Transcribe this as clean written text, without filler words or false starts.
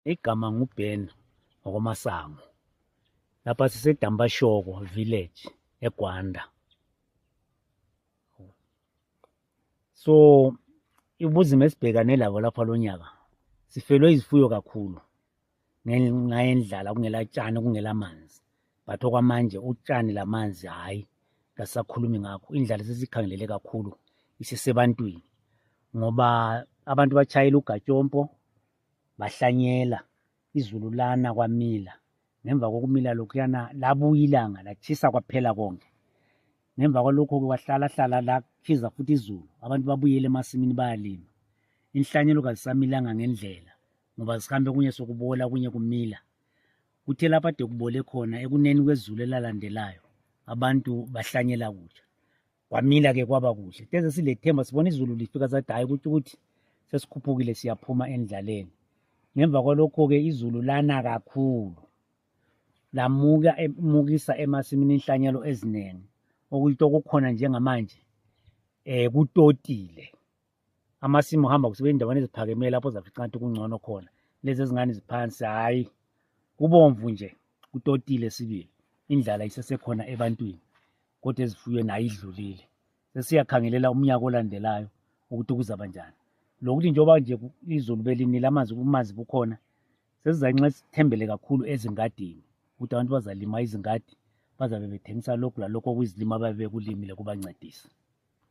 Igama nguBen wakoMasango. Lapha siseDambashoko village eGwanda. So ubunzima esibhekane labo lapha lonyaka sifelwe izifuyo kakhulu ngenxa yendlala kungela tshani kungela manzi but okwamanje utshani lamanzi hhayi kasisakhulumi ngakho indlala sesikhangelele kakhulu isisebantwini ngoba abantu batshayela ugatshompo bahlanyela izulu lana kwamila ngemva kokumila lokhuyana labuya ilanga latshisa kwaphela konke ngemva kwalokho-ke kwahlala hlala lakhiza futhi izulu abantu babuyele emasimini bayalima inhlanyelo kazisamilanga ngendlela ngoba zihambe kunye sokubola kunye kumila kuthe lapho ade kubole khona ekuneni kwezulu elalandelayo abantu bahlanyela kutsha kwamila ke kwaba kuhle teze silethemba sibona izulu lifika sathi hayi kutsho ukuthi sesikhuphukile siyaphuma endlaleni ngemva kwalokho-ke izulu lana kakhulu lamuka emukisa emasimini inhlanyelo eziningi okuyinto okukhona njengamanje eh kutotile amasimu uhamba kusibe endaweni eziphakemeyo lapho uzafica ngathi kungcono khona lezi ezingane ziphansi hhayi kubomvu nje kutotile sibili indlala isesekhona ebantwini kodwa ezifuyweni ayidlulile sesiyakhangelela umnyaka olandelayo ukuthi kuzaba njani lokuthi njengoba nje izulu belinile amanzi ubumanzi bukhona sesizanxa sithembele kakhulu ezingadini ukuthi abantu bazalima izingadi bazabe bethengisa lokhu lalokhu okuyizilimo ababe bekulimile kubancedisa.